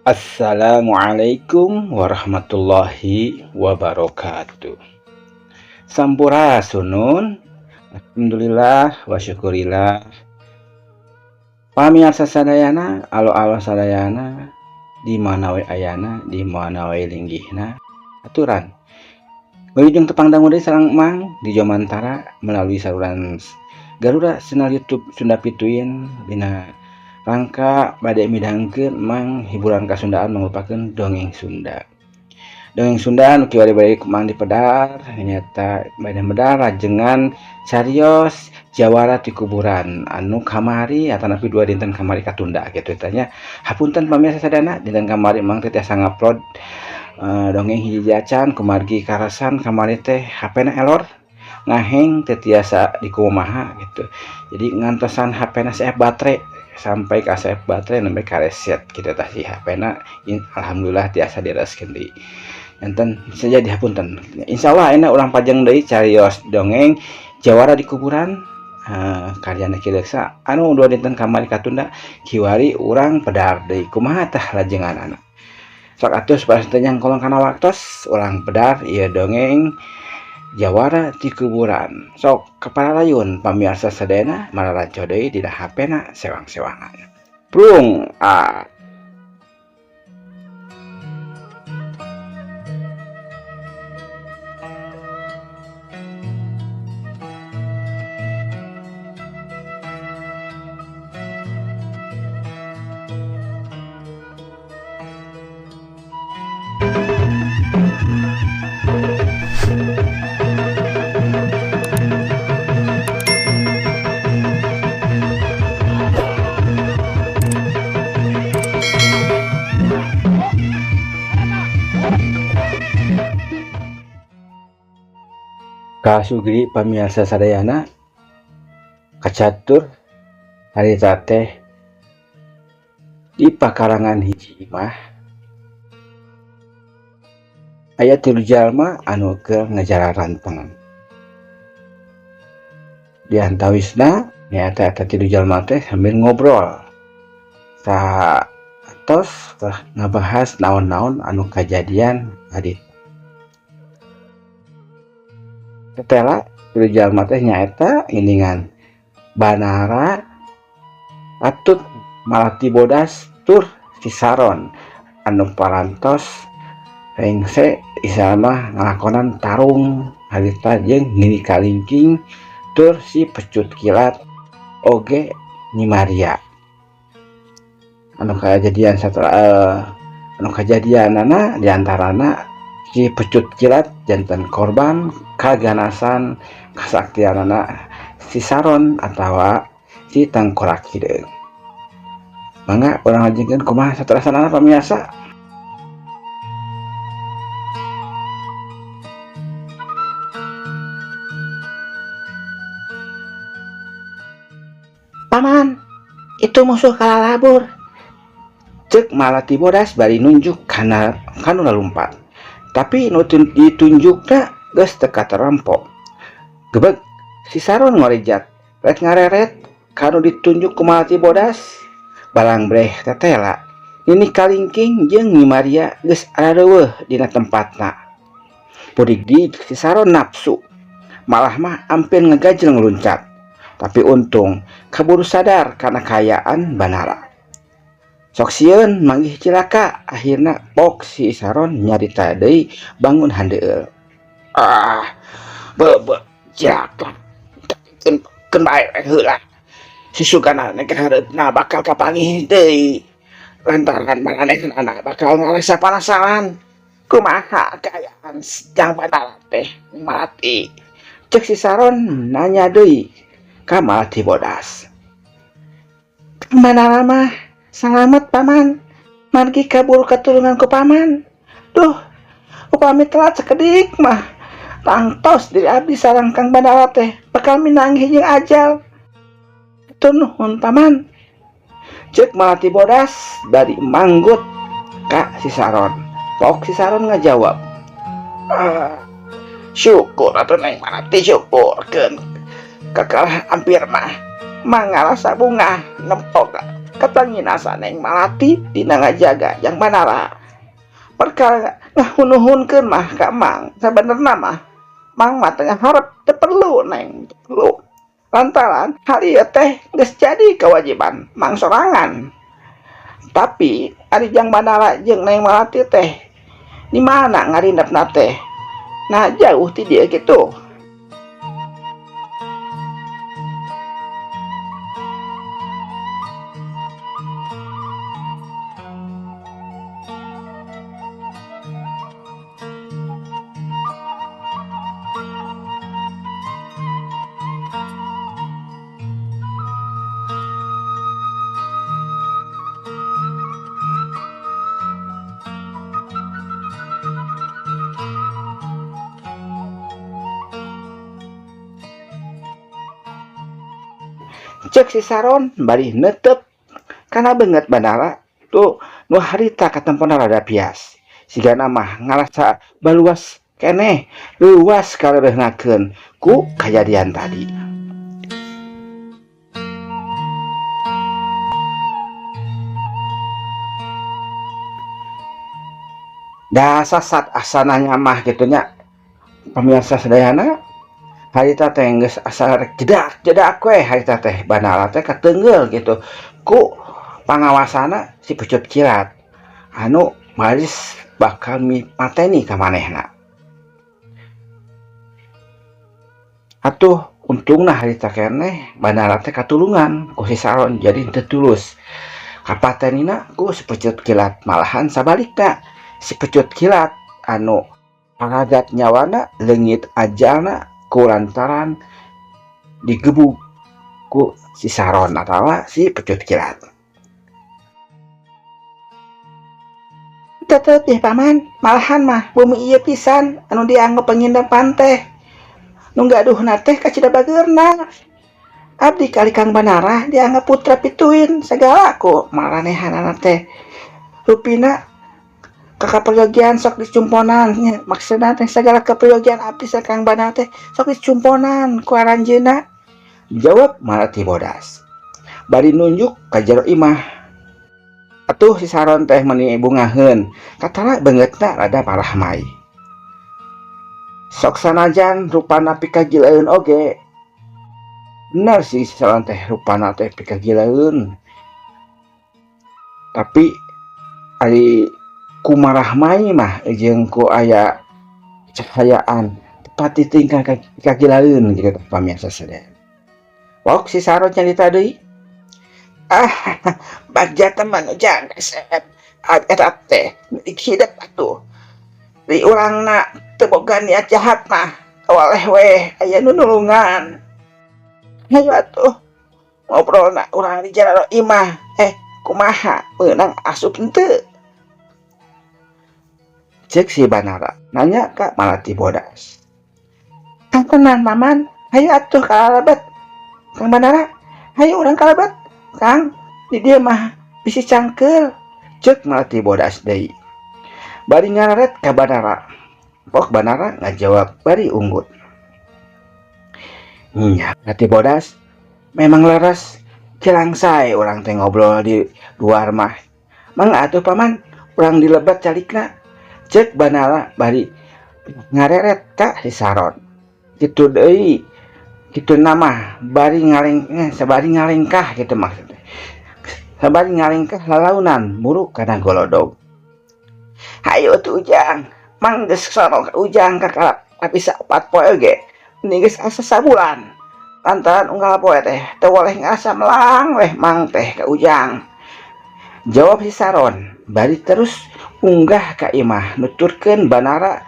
Assalamualaikum warahmatullahi wabarakatuh. Sampurasunun. Alhamdulillah wa syukurillah. Pamirsa sadayana, alo-alo sadayana, di mana we ayana, di mana we linggihna, aturan. Wilujeng tepang dangu deui sareng Mang di Jomantara melalui saluran Garuda channel YouTube Sunda Pituin dina rangka bade midangkeun Mang hiburan kasundaan mangrupakeun dongeng Sunda. Dongeng Sunda nu kiwari bade ku Mang dipedar nyaeta bade medar rajengan carios Jawara ti kuburan anu kamari atanapi dua dinten kamari katunda kitu tah nya. Hapunten pamirsa sadayana, dinten kamari Mang teh tiasa ngupload dongeng hiji acan kumargi karasan kamari teh HP-na error ngaheng teu tiasa dikumaha gitu. Jadi ngantosan HP-na seep baterai sampai ka seep baterai nembe kareset kitu tah si HP-na, alhamdulillah tiasa direskeun deui. Enten saja dihapunten. Insyaallah ayeuna urang pajeng deui carios dongeng Jawara di kuburan karyana Ki Leuksa anu dua dinten kamari katunda, kiwari urang pedar deui kumaha tah lajenganana. Sok atuh supaya teu nyangkolong kana waktos, urang pedar ieu dongeng Jawara di kuburan. Sok kapararayun pamirsa sadayana mararanco deui dina HP-na sewang-sewangan. Prung ah. Kasugri pamirsa sadayana, kacatur harita teh di pakarangan hiji imah aya tilu jalma anu keur ngajararanteng. Di antawisna nyaeta eta tilu jalma teh sambil ngobrol satos tah ngabahas naon-naon anu kajadian tadi. Tetela tilu jalma teh nyaeta nginingan Banara, Atut, Malati Bodas tur si Saron anu parantos rengse isama ngalakonan tarung harita jeung Nini Kalingking tur si Pecut Kilat oge Nyi Maria. Anu kajadian setelah anu kajadianana diantarana si Pecut Kilat janten korban kaganasan kasaktianana si Saron atawa si Tangkorak Hideung. Mangga urang lajengkeun kumaha saterasanana pamirsa. Paman, itu musuh kalalabur. Cek Malati Bodas bari nunjuk kana kanu lalumpat. Tapi nu ditunjukna geus teu katerempo. Gebeg si Saron ngorejat rek ngareret kanu ditunjuk ku Malati Bodas. Balang breh tetela. Nini Kalingking jeung Nyi Maria geus arareuweuh dina tempatna. Pudig-dig si Saron nafsu. Malah mah ampir ngegajel ngeluncat. Tapi untung kaburu sadar kana kaayaan Banara. Sok sieun manggih cilaka, akhirna pok si Saron nyarita deui bangun handeueul. Ah, beubeut cilaka. Keun keun bae heula. Si Sugana kahareupna bakal kapanggih deui. Lantaran maranehna bakal ngarasa panasaran. Kumaha kaayaan jang Banara teh Malati? Cek si Saron nanya deui ka Malati Bodas. Banara mah salamet paman, margi kaburu katulungan ku paman. Duh, upami telat sakedik mah tangtos diri abdi sareng Kang Banara teh bakal minanggih jeung ajal. Hatur nuhun paman. Cek Malati Bodas bari manggut ka si Saron. Pok si Saron ngajawab, ah, syukur atuh Neng Malati, syukur keun kakalah ampir mah mangarasa bungah nempok Katanginasan Neng Malati dina ngajaga Jang Banara. Perkara ngahunuhunkeun mah ka Mang, sabenerna mah Mang mah teu ngaharep, teu perlu Neng, teu perlu. Lantaran hal ieu teh geus jadi kewajiban Mang sorangan. Tapi ari Jang Banara jeung Neng Malati teh di mana ngarindepna teh? Nah jauh ti dieu kitu. Cek si Saron bari netep kana beungeut Banara tuh nu harita katempona rada pias. Sigana mah ngarasa baluas keneh luas kaleureuhnakeun ku kajadian tadi. Da sasat asana nya mah kitu nya pamirsa sadayana. Harita teh geus asa rek jedak-jedak we harita teh Banara teh kateungeul gitu ku pangawasana si Pecut Kilat anu baris bakal mateni ka manehna. Atuh untungna harita keneh Banara teh katulungan ku si Saron jadi teu tulus kapatenina ku si Pecut Kilat, malahan sabalikna si Pecut Kilat anu paragat nyawana leungit ajalna ku lantaran digebug ku si Saron atawa si Pecut Kilat. Tetep ya paman, malahan mah bumi ieu pisan anu dianggap penginapan teh. Nu gaduhna teh kacida bageurna. Abdi kali Kang Banara dianggap putra pituin segala ku maranehanana teh. Rupina kakaperyogian sok dicumponan nya, maksudna teh segala keperyogian abdi sa Kang Banara teh sok dicumponan ku aranjeunna. Jawab Malati Bodas. Bari nunjuk ka jero imah. Atuh si Saron teh meuni bungaheun, katara beungeutna rada parah mai. Sok sanajan rupana pikagilaeun oge. Bener sih si Saron teh rupana teh pikagilaeun. Tapi ari kumarah mai mah jeung ku aya cahayaan tepat ditingkah kagilaeun gitu tah pamirsa sadaya. Wok si Saron nyarita deui. Ah, bagja teman ujang kasep. Eta teh milik hidup atuh. Di urangna teu boga niat jahat mah tawaleh weh aya nu nulungan. Hayu atuh ngobrolna urang di jero imah. Kumaha meunang asup henteu? Cek si Banara nanya ka Malati Bodas. Kang tenan paman, hayu atuh kalebet. Kang Banara, hayu urang kalebet. Kang, di dieu mah bisi cangkeul. Cek Malati Bodas deui. Bari ngararet ka Banara. Pok Banara ngajawab bari unggut. Nya, Malati Bodas memang leres cilangsai urang teh ngobrol di luar mah. Mangga atuh paman, urang dilebet calikna. Cek Banara bari ngareret ka si Saron. Kitu deui, kitu nama bari ngaleng, sabari ngalengkah kitu maksudnya. Sabari ngalengkah lalaunan muruk kana golodog. Hayu atuh Ujang, mang geus sono ka Ujang ka kapisa 4 poe ge. Ini geus asa sabulan. Lantaran unggal poe teh teu boleh ngarasa melang weh mang teh ka Ujang. Jawab si Saron, bari terus unggah ka imah nuturkeun Banara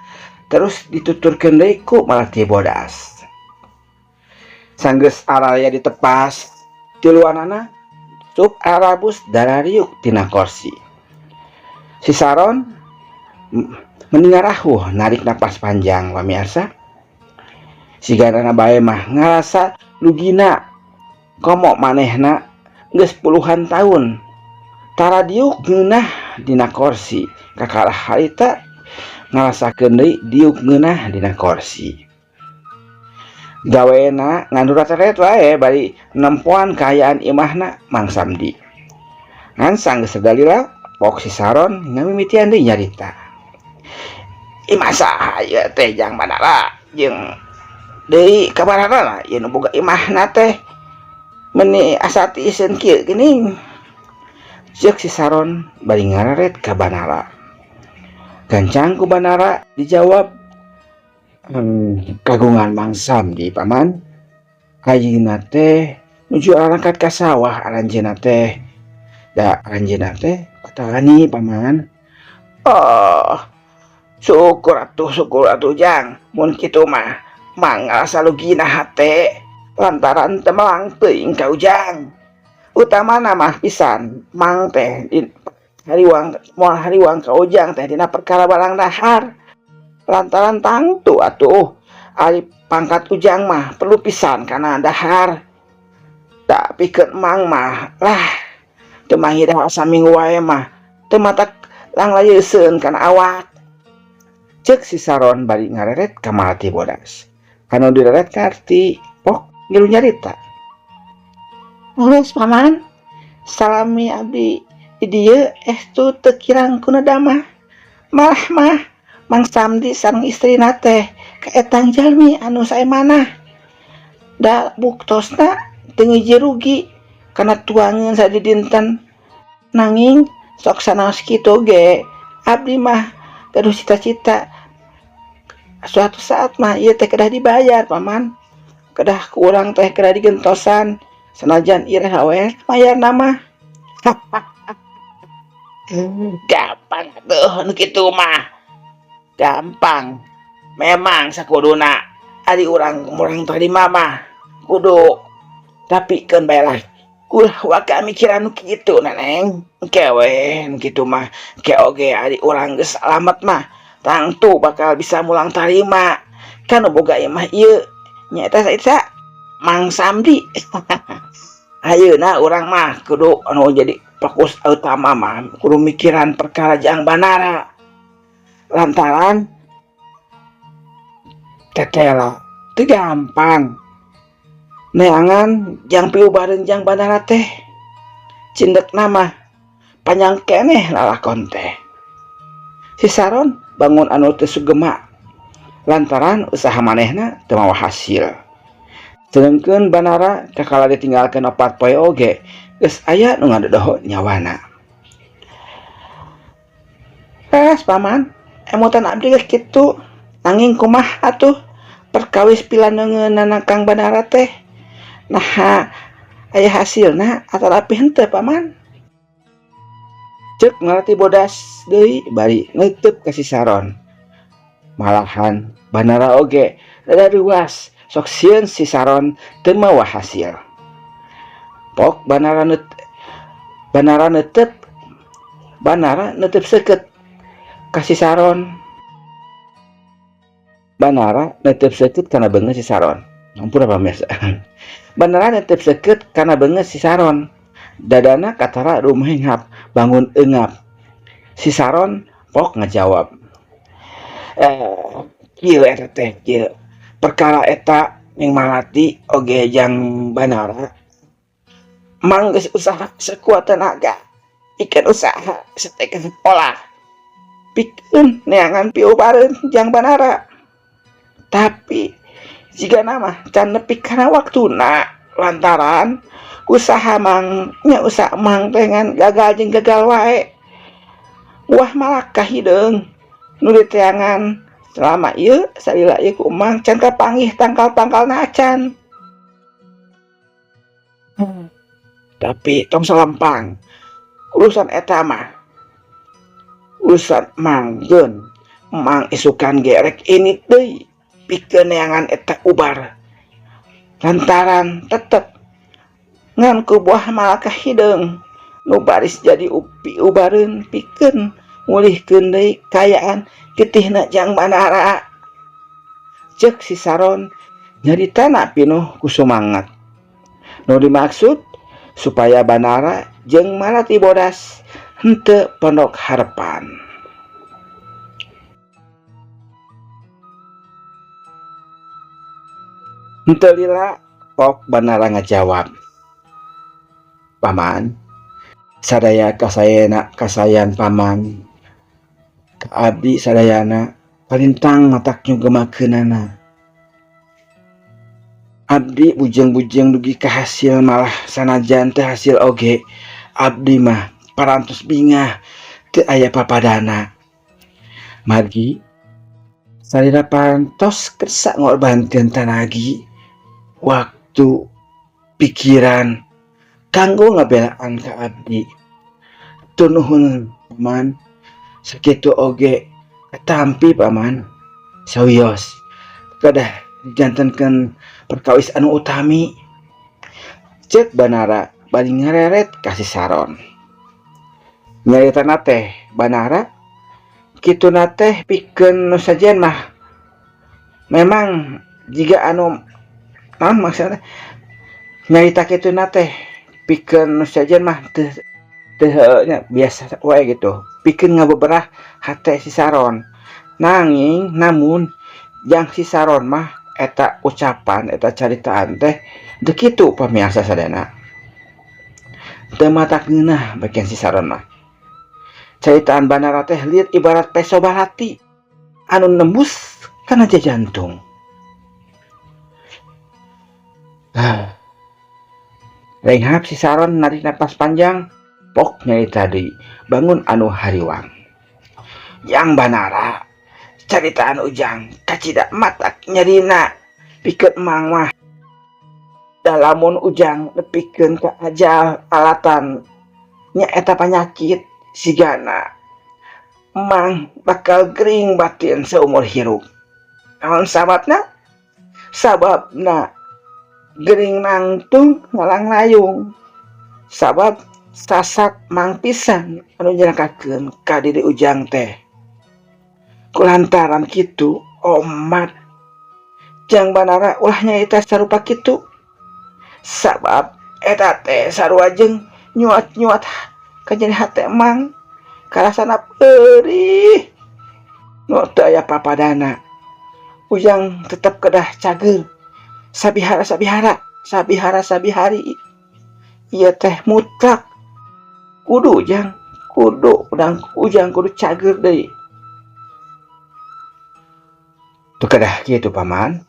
terus dituturkeun deui ku Malati Bodas. Sanggeus araya ditepas tiluanana sup arabus darariuk tina korsi. Si Saron meningarahuh narik napas panjang pamirsa. Sigarana bae mah ngarasa lugina komo manehna geus puluhan tahun tara diuk ngeunah dina korsi. Kakalah harita ngarasakeun deui diuk ngeunah dina korsi. Gawena ngandurat-ret wae bari nempoan kaayaan imahna Mang Samdi. Ngan sanggeus lila pok si Saron ngamimitian deui nyarita. Imah saha ieu teh Jang Banara jeung deui kabarana ieu nu boga imahna teh meuni asa tiiseun kieu geuning. Ceuk si Saron bari ngararet ka Banara. Gancang ku Banara dijawab, kagungan Mang Samdi paman. Ayeuna teh nuju arangkat ka sawah aranjeunna teh. Da aranjeunna teh patani paman. Oh, syukur atuh Jang, mun kitu mah mang ngarasa lugina hate lantaran teu melang teuing ka Ujang. Utamana mah pisan mang teh di hariwang moal hariwang ka Ujang teh dina perkara barang dahar. Lantaran tangtu atuh ari pangkat Ujang mah perlu pisan kana dahar. Tapi pikeun mang mah lah teu manggih dahar saminggu wae mah teu matak langlayeuseun kana awak. Ceuk si Saron bari ngareret ka Malati Bodas. Anu direret karti pok ngilu nyarita. Leres paman, salami abdi di dieu estu teu kirang ku nu damah. Malah mah Mang Samdi sareng istrina teh kaetang jalmi anu saemanah. Da buktosna teu ngiji rugi kana tuangeun sadidinten. Nanging sok sanaos kitu ge abdi mah gaduh cita-cita suatu saat mah ieu teh kedah dibayar paman. Kedah ku urang teh kedah digentosan sanajan iraha we mayarna mah. Gampang atuh nu kitu mah. Gampang. Memang sakuduna ari urang murang tarima mah kudu tapi keun bae lah. Ulah waka mikiran nu kitu Neneng. Engke we nu kitu mah engke oge ari urang geus salamet mah tangtu bakal bisa mulang tarima. Kan nu boga imah ieu nyaeta saha Mang Samdi. Ayeuna urang mah kudu anu jadi fokus utama mah kudu mikiran perkara Jang Banara. Lantaran tetela teu gampang neangan jang piubareun Jang Banara teh cindekna mah panjang keneh lalakon teh. Si Saron bangun anu teu sugema lantaran usaha manehna teu mawa hasil. Sedengkeun Banara kakala ditinggalkeun 4 poe oge geus aya nu ngadodoho nyawana. Leres paman, emutan abdi geus kitu. Nanging kumaha atuh perkawis pilaneungeunana Kang Banara teh? Naha aya hasilna atanapi henteu paman? Ceuk Malati Bodas deui bari neuteub ka si Saron. Malahan Banara oge rada ruas sok sieun si Saron teu mawa hasil. Pok Banara neuteub seukeut ka si Saron. Banara neuteub seukeut kana beungeut si Saron. Ampura pamirsa. Banara neuteub seukeut kana beungeut si Saron. Dadana katara rumehngap bangun eungap. Si Saron pok ngajawab. Kieu eta teh kieu. Perkara eta Neng Malati oge Jang Banara. Mang geus usaha sekuat tenaga. Pikeun usaha satekeun sekolah. Pikeun neangan piubareun Jang Banara. Tapi jigana mah can nepi kana waktuna lantaran usaha mang nya usaha mang teh ngan gagal jeung gagal wae. Wah malaka hideung nu diteangan selama ieu salila ieu ku emang can kapanggih tangkal-tangkalna acan. Tapi tong salempang urusan eta mah urusan mang geun mang isukan ge rek ini deui pikeun neangan eta ubar lantaran tetep ngan ku buah malaka hideung nu baris jadi upi ubareun pikeun mulihkeun deui kaayaan getihna Jang Banara. Ceuk si Saron nyaritana pinuh ku sumangat. Nu dimaksud supaya Banara jeung Malati Bodas henteu pondok harepan. Henteu lila pok Banara ngajawab. Paman, Sadaya kasayana kasayan paman ka abdi sadayana palintang matak nyugemakeunana. Abdi bujeng-bujeng dugi ka hasil malah sanajan teu hasil oge abdi mah parantos bingah teu aya papadana. Margi salira parantos kersa ngorbankeun tanagi, waktu, pikiran kanggo ngabelaan ka abdi. Hatur nuhun paman, sakitu oge katampi paman. Sawios kedah dijantenkeun perkawis anu utami. Ceuk Banara bari ngareret ka si Saron. Nyaritana teh Banara kituna teh pikeun nu sajen mah memang jiga anu naon maksudna nyarita kituna teh pikeun nu sajen mah teu teu nya biasa wae gitu pikeun ngabeberah hate si Saron. Nanging namun jang si Saron mah eta ucapan eta caritaan teh teu kitu pamiarsa sadayana. Teu matak ngeunah bagian si Saron mah. Caritaan Banara teh lieur ibarat peso balati anu nembus kana jajantung. Renghap si Saron narik napas panjang, pok nyarita deui bangun anu hariwang. Yang Banara, caritaan Ujang kacida matak nyerina pikeun Mang mah. Da lamun Ujang nepikeun ka ajal alatan nyaeta panyakit sigana Mang bakal gering batin seumur hirup. Naon sababna? Sababna gering nangtung ngalang layung. Sabab sasak Mang pisan anu nyelakakeun ka diri Ujang teh. Kulantaran kitu omat jang Banara ulah nyaeta sarupa kitu. Sabab eta teh sarua jeung nyuat-nyuat ka nyeri hate Mang. Karasana peurih nu teu aya papadana. Ujang tetep kedah cager sabihara-sabihara, sabihara-sabihari. Ieu teh mutlak kudu Jang, kudu udang Ujang kudu cager deui. Teu kedah kitu paman.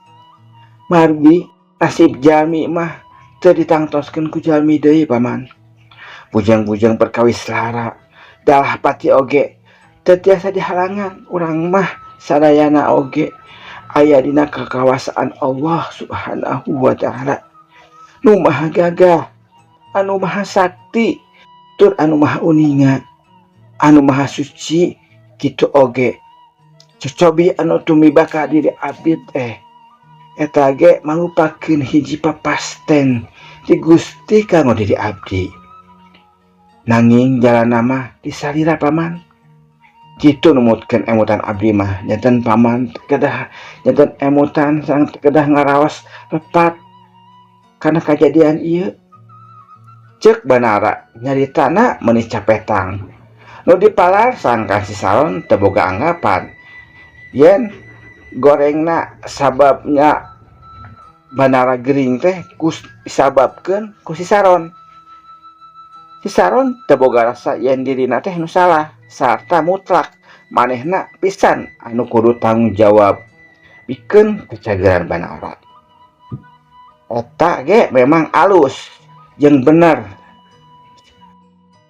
Margi nasib jalmi mah teu ditangtoskeun ku jalmi deui paman. Bujang-bujang perkawis lara dalah pati oge teu tiasa dihalangan urang mah sadayana oge aya dina kakawasaan Allah Subhanahu wa taala nu maha gagah anu maha sakti tur anu maha uninga anu maha suci kitu oge cocobi anu tumiba ka diri abdi teh eta ge mangrupakeun hiji papasten ti Gusti kanggo diri abdi. Nanging jalanna mah disalira paman. Kitu numutkeun emutan abdi mah janten paman kedah janten emutan sareng kedah ngaraos lepat kana kajadian ieu. Ceuk Banara nyaritana meuni capetang. Nu dipalar sangkan si Salon teu boga anggapan yen gorengna sababnya Banara gering teh kus disababkeun ku si Saron. Si Saron teu boga rasa yen dirina teh nu salah sarta mutlak manehna pisan anu kudu tanggung jawab pikeun kacageran Banara. Eta ge memang alus jeung bener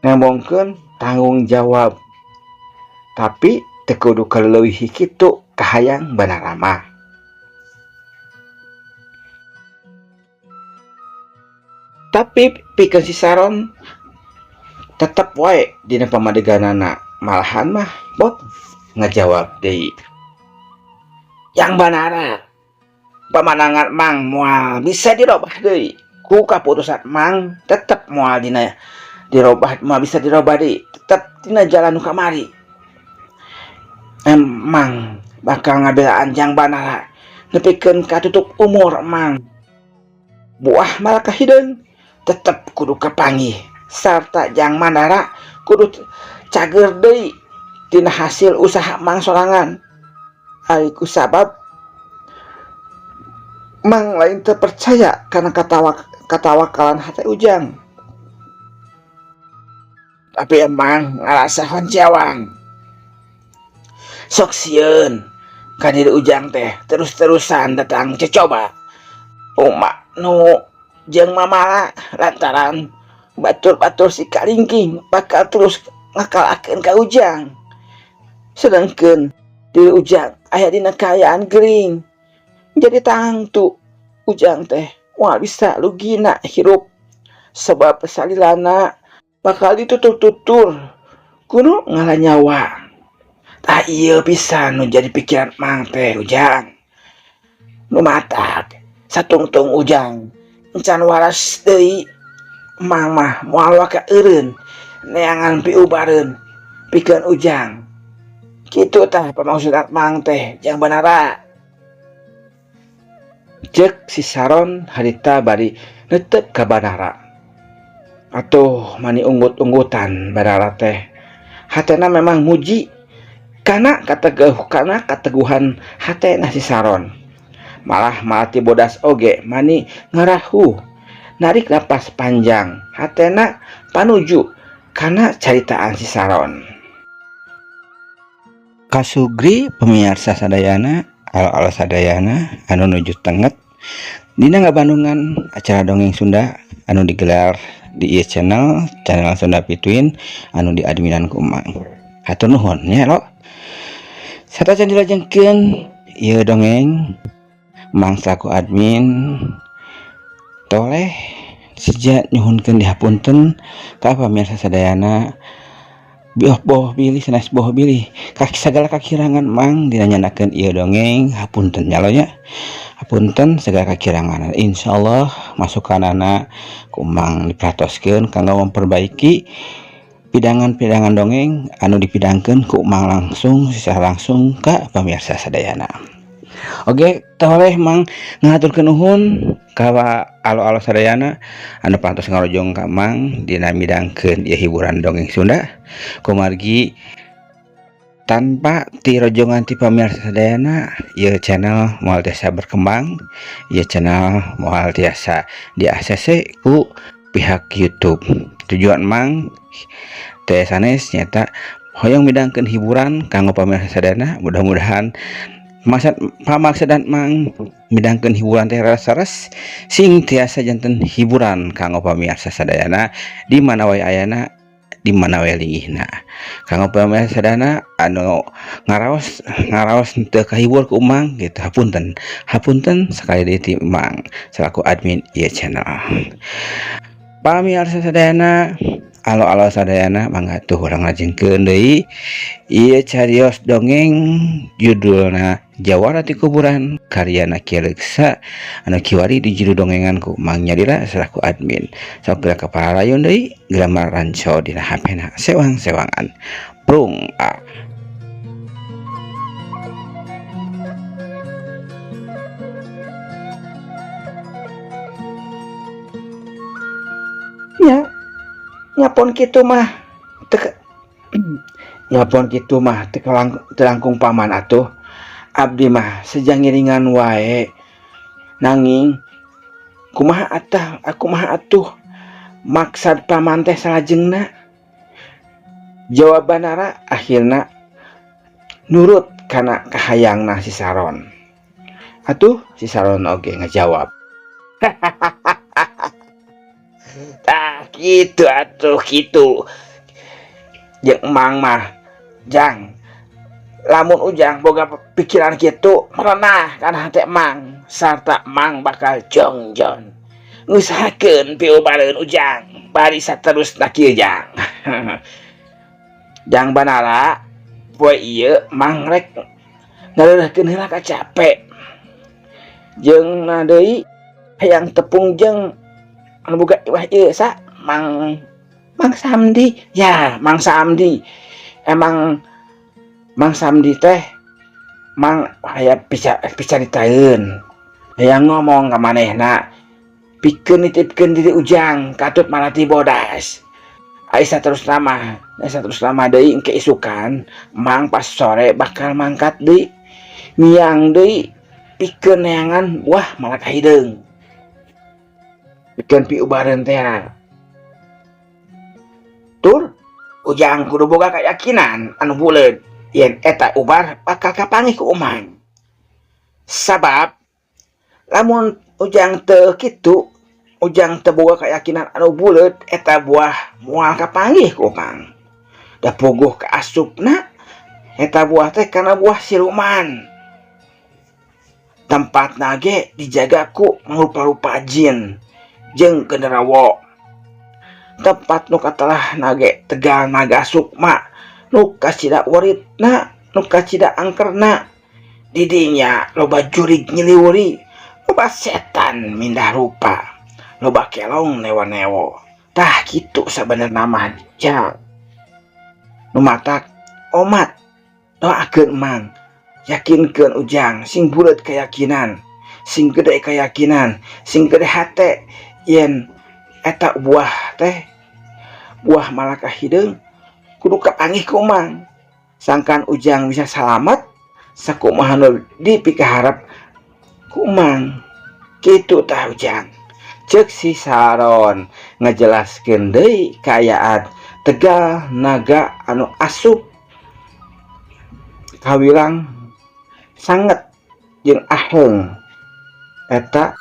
nembongkeun tanggung jawab tapi teu kudu kaleuwih kitu kahayang Banara mah. Tapi pikeun si Saron tetep wae dina pamadeganana malahan mah bot ngajawab deui. Yang Banara pamanangan Mang moal bisa dirobah deui ku kaputusan Mang tetep moal dina dirobah moal bisa dirobah deui tetep dina jalan nu kamari. Emang bakal ngabelaan Jang Banara nepikeun katutup umur Mang. Buah malaka hideung tetep kudu kapanggih sarta Jang Mandara kudu cager deui tina hasil usaha Mang sorangan. Ari ku sabab Mang lain teu percaya kana katawakalan hate Ujang. Tapi emang ngarasa honcewang. Sok sieun ka diri Ujang teh terus-terusan datang cocoba. Uma nu jeung mamala lantaran batur-batur si kalingking bakal terus ngakalakeun ka Ujang. Sedangkeun diri Ujang aya dina kaayaan gering. Jadi tangtu Ujang teh moal bisa lugina hirup sebab salilana bakal ditutur-tutur kudu ngala nyawa. Tah ieu pisan nu jadi pikiran Mang teh Ujang. Nu matak satungtung Ujang encan waras deui. Mang mah moal waka eureun neangan piubareun pikeun Ujang. Kitu tah pamangsudan Mang teh Jang Banara. Cek si Saron harita bari netep ka Banara. Atuh mani unggut-unggutan Banara teh. Hatena memang muji kana kana kateguhan hatena si Saron. Malah Malati Bodas oge mani ngarahu narik napas panjang hatena panuju kana caritaan si Saron. Kasugri pemirsa sadayana, alo-alo sadayana anu nuju tenget dina ngabandungan acara dongeng Sunda anu digelar di ieu channel, channel Sunda Pituin anu diadminan ku Emang. Hatur nuhun nya lo. Satacan dilajengkeun ieu dongeng Mang selaku admin toleh seja nyuhunkeun dihapunten ka pamirsa sadayana. Bioh boh bilih sanes boh bilih kaki sagala kakirangan Mang dina nyandakeun ieu dongeng hapunten nya lo nya. Hapunten segala kakirangan. Insyaallah masukanana ku Mang diperhatoskeun kanggo memperbaiki pidangan-pidangan dongeng anu dipidangkeun ku Mang langsung secara langsung ka pamirsa sadayana. Oke, toleh Mang ngahaturkeun nuhun ka alo-alo sadayana anu pantos ngarojong ka Mang dina midangkeun ieu hiburan dongeng Sunda. Kumargi tanpa tirojongan ti pamirsa sadayana ieu channel moal tiasa berkembang, ieu channel moal tiasa di ACC ku pihak YouTube. Tujuan Mang teh sanes nyata hoyong midangkeun hiburan kanggo pamirsa sadayana. Mudah-mudahan pamaksadan Mang midangkeun hiburan teh rasares sing tiasa janten hiburan kanggo pamirsa sadayana di mana wae ayana, di mana wae linggihna. Kanggo pamirsa sadayana anu ngaraos teu kahibur ku Mang gitu, hapunten. Hapunten sekali deui ti Mang selaku admin ieu channel. Pamirsa sadayana, alo-alo sadayana mangga tuh urang lajengkeun deui ieu carios dongeng judulna Jawara ti Kuburan karyana Ki Leuksa anu kiwari di judul dongengan ku Mang Nyalira selaku admin. Sok geura kaparayun deui geura maranco dina HP-na sewang-sewangan. Prung a. Ya, nyapon kitu mah teu nyapon kitu mah teu langkung paman atuh. Abdi mah sejang ngiringan wae. Nanging kumaha atah kumaha atuh maksad paman teh salajengna? Jawab Banara akhirna nurut kana kahayangna si Saron. Atuh si Saron oge ngajawab. Tah kitu atuh kitu. Jeung Emang mah jang lamun Ujang boga pikiran kitu merenah kana hate Emang sarta Emang bakal jongjon ngusahakeun piubareun Ujang bari saterusna kieu jang. Jang Banara poe ieu Mang rek ngareureurkeun heula ka capek jeung na deui hayang tepung jeung anu boga iwah ieu sa Mang Mang Samdi ya. Mang Samdi emang Mang Samdi teh Mang aya picaritaeun hayang ngomong ka manehna pikeun nitipkeun diri Ujang katut Malati Bodas. Ai saterusna mah deui engke isukan Mang pas sore bakal mangkat deui miang deui pikeun neangan buah malaka hideung pikeun piubareun teh. Tur Ujang kudu boga kayakinan anu buleud yen eta ubar bakal kapanggih ku Umang. Sabab lamun Ujang teu kitu, Ujang teu boga kayakinan anu buleud eta buah moal kapanggih ku Umang. Da puguh kaasupna eta buah teh kana buah siluman. Tempatna ge dijaga ku mangrupa-rupa jin jeung genderuwo. Tempat nu katelahna ge Tegal Naga Sukma nu kacida uritna, nu kacida angkerna. Di dinya loba jurig nyiliwuri, loba setan mindah rupa, loba kelong newa-newo. Tah kitu sabenerna mah Jang. Nu matak omat doakeun Mang, yakinkeun Ujang sing buleut keyakinan, sing gede keyakinan, sing gede hate yen eta buah teh buah malaka hideung kudu kapanggih ku Mang. Sangkan Ujang bisa salamet sakumaha nu dipikaharep ku Mang. Kitu tah Ujang. Ceuk si Saron ngajelaskeun deui kaayaan Tegal Naga anu asup kawilang sanget jeung aheung eta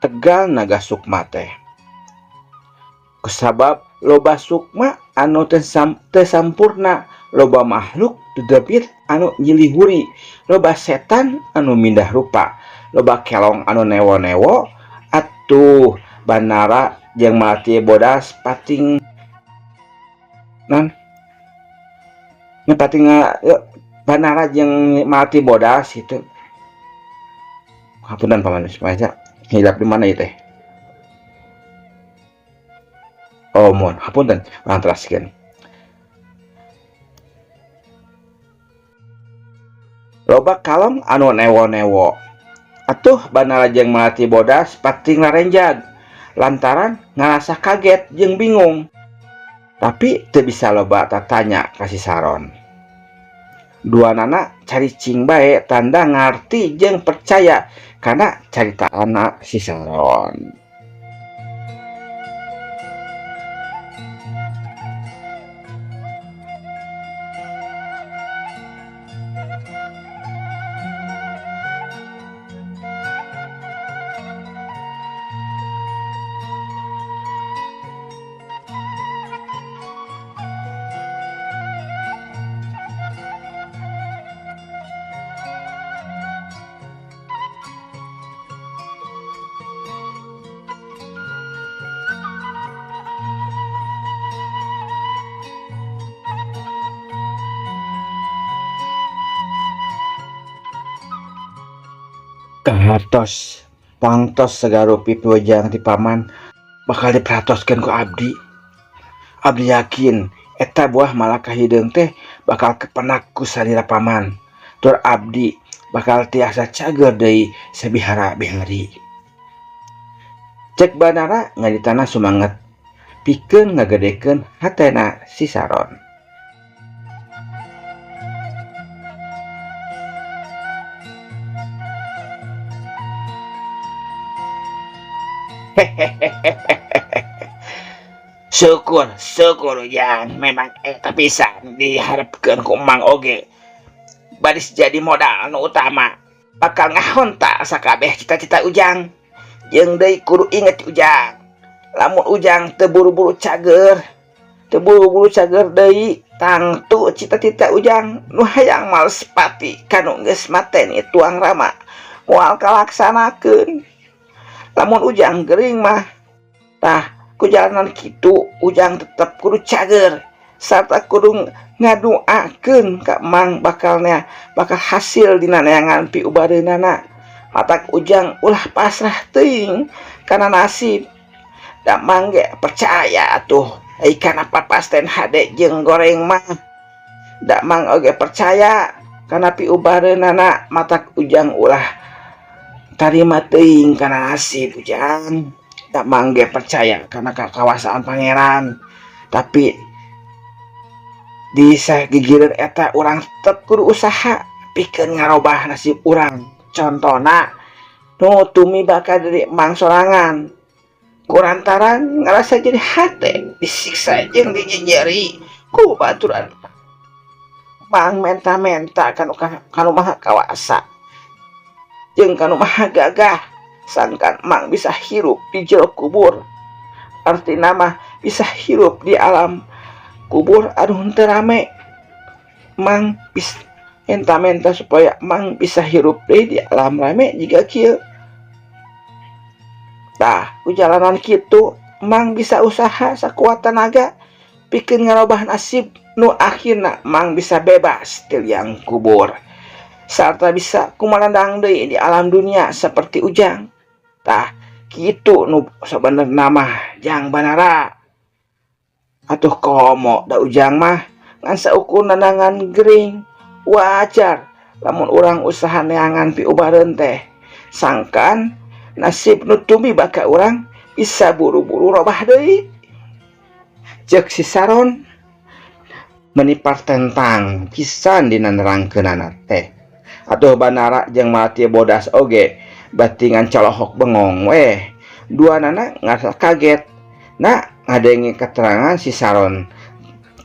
Tegal Naga Sukma teh. Kusabab loba sukma anu teu sampurna, loba makhluk dedebit anu nyilihuri, loba setan anu mindah rupa, loba kelong anu newo-newo, atuh Banara jeung Malati Bodas pating non pating Banara jeung Malati Bodas itu. Hapunten paman baca hilap di mana ieu teh? Oh mohon hapunten urang teraskeun. Loba kalong anu newo-newo. Atuh Banara jeung Malati Bodas pating larenjag lantaran ngarasa kaget jeung bingung. Tapi teu bisa loba tatanya ka si Saron. Duanana caricing bae tanda ngarti jeung percaya kana caritaana si Saron. Kahartos pangtos sagarupi piwejang ti paman bakal diperatoskeun ku abdi. Abdi yakin eta buah malaka hideung teh bakal kepenak ku salira paman. Tur abdi bakal tiasa cager deui sabihara bihari. Cek Banara nyaritana sumanget pikeun ngagedekeun hatena si Saron. Syukur, syukur Ujang, memang eta pisan diharapkeun ku Mang oge. Baris jadi modal nu utama bakal ngahonta sakabeh cita-cita Ujang. Jeung deui kudu inget Ujang, lamun Ujang teu buru-buru cager, teu buru-buru cager deui, tangtu cita-cita Ujang nu hayang males pati kanu geus mateni tuang rama moal kalaksanakeun. Lamun Ujang gering mah tah ku jalanan kitu Ujang tetep kudu cager sarta kudu ngadoakeun ka Mang bakalnya bakal hasil dina neangan piubareunana. Matak Ujang ulah pasrah teuing kana nasib. Da Mang ge percaya atuh ai kana papasten hade jeung goreng mah. Da Mang oge percaya kana piubareunana. Matak Ujang ulah tarima teuing kana nasib Ujang. Da Mang ge percaya kana kakawasaan pangeran. Tapi di sagigireun eta urang tetep kudu usaha pikeun ngarobah nasib urang. Contona nu tumiba ka diri Mang sorangan kurantaran ngarasa jadi hate disiksa jeung dijeujeri Ku baturan Mang menta-menta kanu maha kawasa jeung kanu maha gagah sangkan Mang bisa hirup di jero kubur. Artina mah bisa hirup di alam kubur anu henteu rame. Mang bisa menta-menta supaya Mang bisa hirup deui di alam rame jiga kieu. Tah, ku jalanan kitu Mang bisa usaha sakuat tenaga pikeun ngarobah nasib nu akhirna Mang bisa bebas ti liang kubur sarta bisa kumarandang deui di alam dunia seperti Ujang. Tah, kitu nu sabenerna mah Jang Banara. Atuh komo da Ujang mah ngan saukur nanangan gering. Wajar lamun urang usaha neangan piubareun teh sangkan nasib nu tumiba ka urang bisa buru-buru robah deui. Ceuk si Saron menipar tentang pisan dina nerangkeunana teh. Atuh Banara jeung Malati Bodas oge bati ngan colohok bengong weh. Duanana ngarasa kaget na ngadenge keterangan si Saron.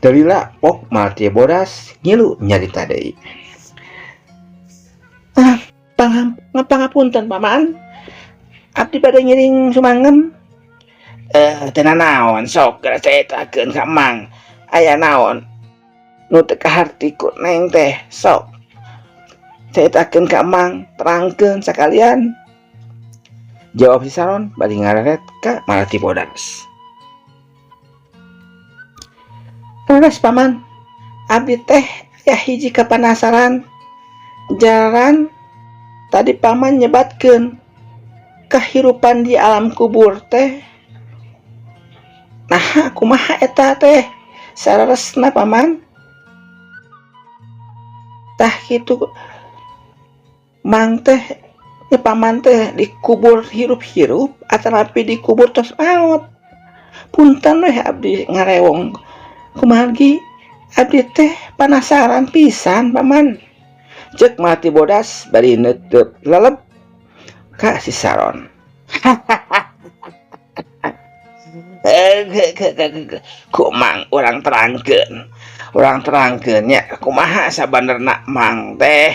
Teu lila pok Malati Bodas ngilu nyarita deui. Pangapunten paman. Abdi bade ngiring sumangem. Teu nanaon sok geura caritakeun ka Mang. Aya naon nu teu kaharti ku Neng teh sok caritakeun ka Mang, terangkeun sakalian. Jawab si Saron bari ngareret ka Malati Bodas. Leres paman, abdi teh aya hiji kapanasaran. Jaran tadi paman nyebatkeun kahirupan di alam kubur teh. Nah, kumaha eta teh? Saleresna paman? Tah kitu Mang teh nya paman teh dikubur hirup-hirup atanapi dikubur tos maot. Punten weh abdi ngarewong kumargi abdi teh panasaran pisan paman. Ceuk Malati Bodas bari neuteut leleb ka si Saron. Ku Mang urang terangkeun. Urang terangkeun nya kumaha sabenerna Mang teh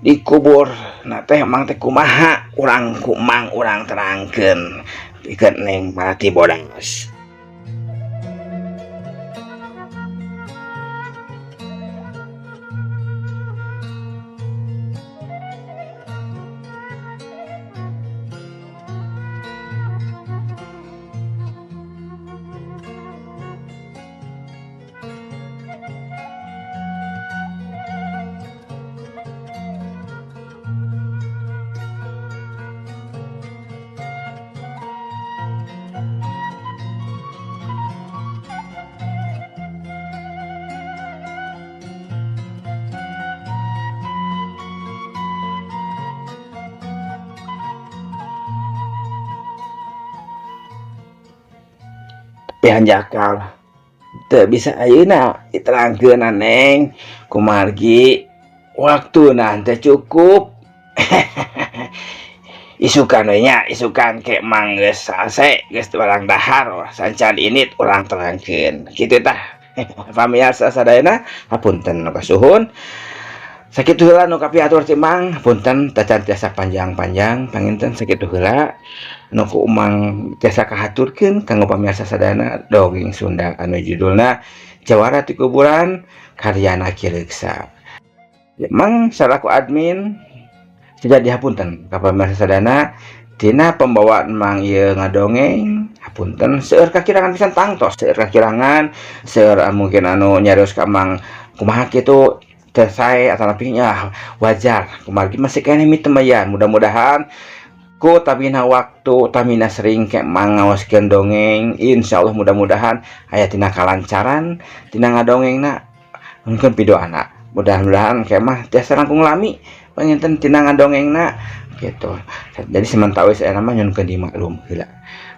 dikubur na teh Mang teh kumaha urang ku Mang urang terangkeun pikeun Neng Malati Bodas. Tapi hanjakal teu bisa ayeuna diterangkeun Neng kumargi waktuna teu cukup. Isukan we nya, isukan ke Mang geus salse geus barang dahar sancan init urang terangkeun kitu tah. Pamiarsa sadayana hapunten nu kasuhun. Sakitu heula nu kapiatur ti Mang, punten tacan tiasa panjang-panjang panginten sakitu heula nu ku Mang tiasa kahaturkeun kanggo pamiarsa sadayana dongeng Sunda anu judulna Jawara ti Kuburan karyana Ki Reuksa. Mang salaku admin sejadi hapunten ka pamiarsa sadayana tina pembawaan Mang ieu ngadongeng hapunten seueur kakirangan pisan tangtos seueur kakirangan seueur mungkin anu nyarios ka Mang kumaha kitu teu sae atanapi nya wajar kumargi masih keneh mitemayan. Mudah-mudahan ku tamina waktu tamina sering ke Mang ngaoskeun dongeng insyaallah mudah-mudahan aya tina kalancaran tina ngadongengna mungkin pidoana mudah-mudahan ke mah tiasa langkung lami panginten tina ngadongengna gitu. Jadi sementawis aya mah nyunkeun dimaklum heula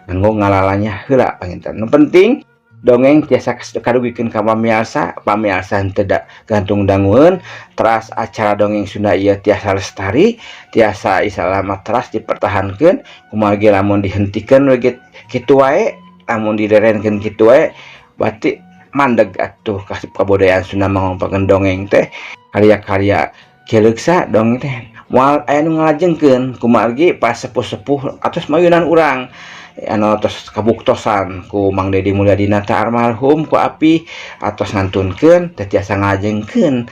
nganggo ngalalanya heula panginten. Nu penting dongeng tiasa kadugikeun ka pamiarsa, pamiarsa henteu gantung dangueun, teras acara dongeng Sunda ieu tiasa lestari, tiasa isalama teras dipertahankeun, kumargi lamun dihentikeun we kitu wae, lamun diderenkeun kitu wae berarti Mandeg atuh kabudayaan Sunda mangrupakeun dongeng teh, karya-karya Ki Leuksa dongeng teh moal aya nu ngalajengkeun kumargi pas sepuh-sepuh atos mayunan urang anu tos kabuktosan ku Mang Dedi Mulyadinata almarhum, ku api atos ngantunkeun teu tiasa ngalajengkeun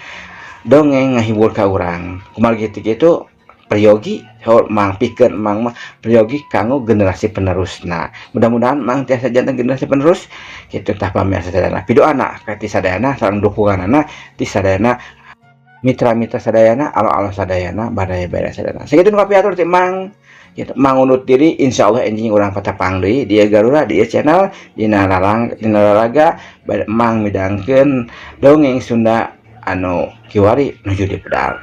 dongeng ngahibur ka urang. Kumargi teu kitu, peryogi Mang pikeun Mang mah peryogi kanggo generasi penerusna. Mudah-mudahan Mang tiasa janten generasi penerus kitu. Tah, pamirsa sadayana, pidoana ka ti sadayana sareng dukunganana ti sadayana, mitra-mitra sadayana, alo-alo sadayana, baraya-baraya sadayana. Sakitu nu kapihatur ti Mang gitu. Mang undur diri, insyaallah enjing urang patepang deui di Garura di channel dina larang dina lalaga Mang midangkeun dongeng Sunda anu kiwari nuju dipedar.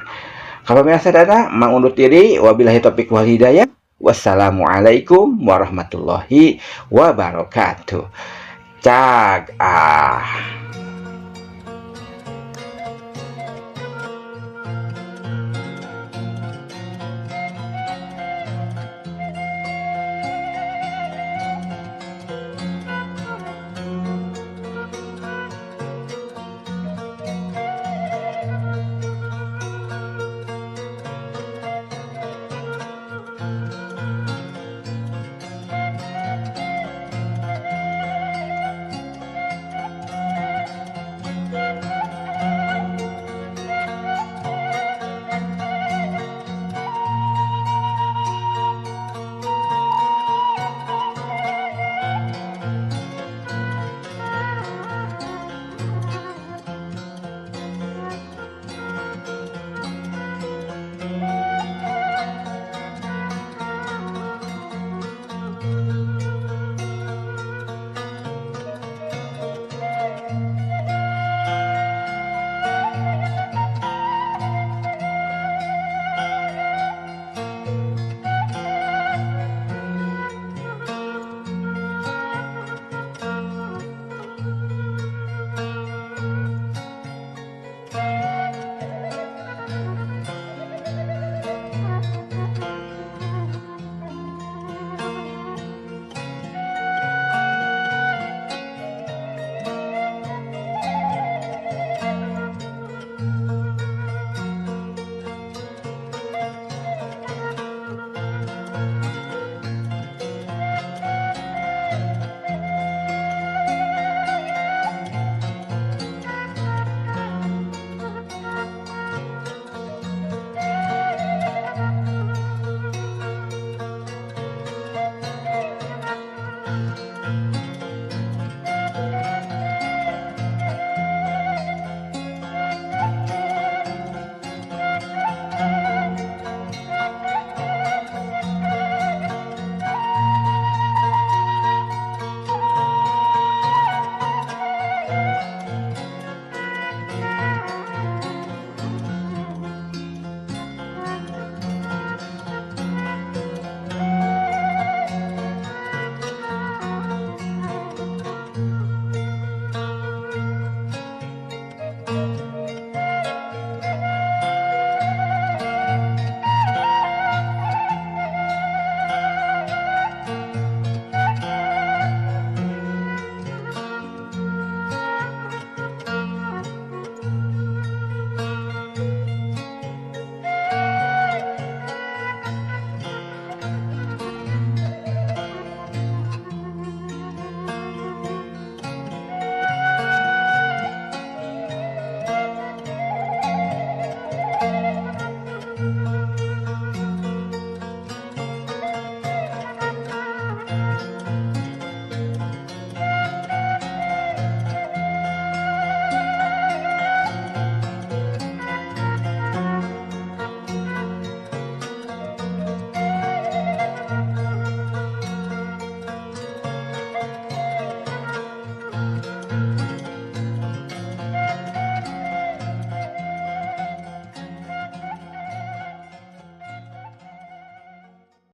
Kapamirsa sadayana, Mang undur diri, wabillahi taufik wal hidayah. Wassalamualaikum warahmatullahi wabarakatuh. Cag ah.